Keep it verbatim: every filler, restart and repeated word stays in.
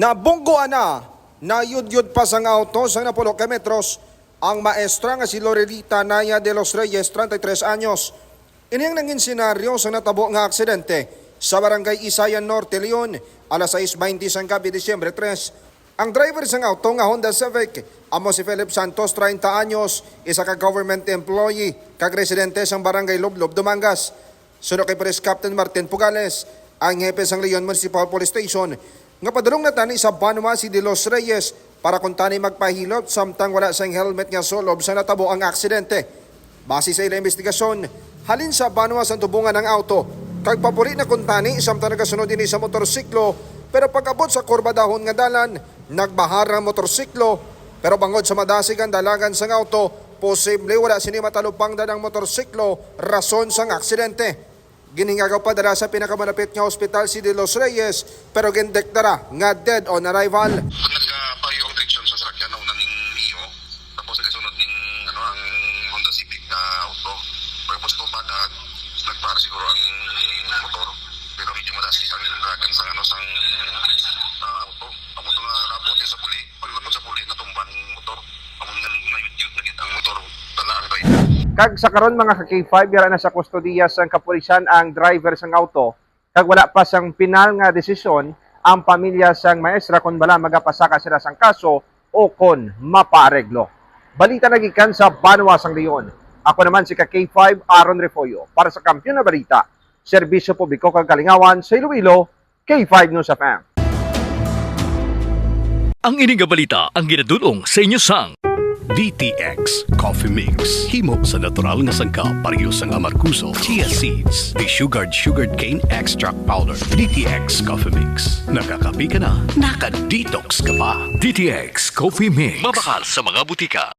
Nabunggoan na, nayudyod pa sang auto sang napulo ka metros ang maestra nga si Lorelita Naya de los Reyes, treinta y tres anyos. Ini ang nangin senaryo sang natabo nga aksidente sa Barangay Isayan Norte, Leon, alas sais baynte sang gabi, Disyembre tres. Ang driver sang auto nga Honda Civic amo si Philip Santos, treinta anyos, isa ka government employee kag residente sang Barangay Lublob, Dumangas. Suno kay Police Captain Martin Pugales, ang hepe sang Leon Municipal Police Station, nga padulong na tani sa banwa si De Los Reyes para kuntani magpahilot samtang wala sang helmet nga sulob sa natabo ang aksidente. Base sa ila investigasyon, halin sa banwa sang tubungan ang auto, kag papuri na kuntani samtang nagasunod ini sa motorsiklo, pero pag-abot sa kurba dahon nga dalan, nagbahar ang motorsiklo, pero bangod sa madasig ang dalagan sang auto, posible wala sini matalupangdan ang motorsiklo, rason sang aksidente. Ginhingagaw padala sa pinakamalapit nga ospital si De Los Reyes, pero gindeklara nga dead on arrival. Nagkapareho ang direksyon sa sasakyan, nauna ning Mio, tapos nagkasunod ning, ano, ang Honda Civic na auto. Pagkapos kumbada, nagpara siguro ang motor. Pero medyo madasig ang dragan sang, ano, sang, ah, auto. Amo to nga naabot sa puli. Pagkapos sa puli, natumba ang motor. Amo nga nayudyod na gid ang motor, dala ang driver. Kag sa karon, mga ka-K five, yara na sa kustodiya sang kapulisan ang driver sang auto, kag wala pa sang pinal nga desisyon ang pamilya sang maestra kon bala magapasaka sila sang kaso o kon mapaareglo. Balita na gikan sa banwa sang Leon. Ako naman si ka-K five Aaron Refollo para sa Kampiyon na Balita, Serbisyo Publiko kag Kalingawan sa Iloilo, K five News F M. Ang ini nga balita ang ginadul-ong sa inyo sang D T X Coffee Mix. Himo sa natural nga sangkap, pareho sang amargoso, chia seeds, desugared sugarcane extract powder. D T X Coffee Mix. Nakakape ka na, naka-detox ka pa. D T X Coffee Mix. Mabakal sa mga butika.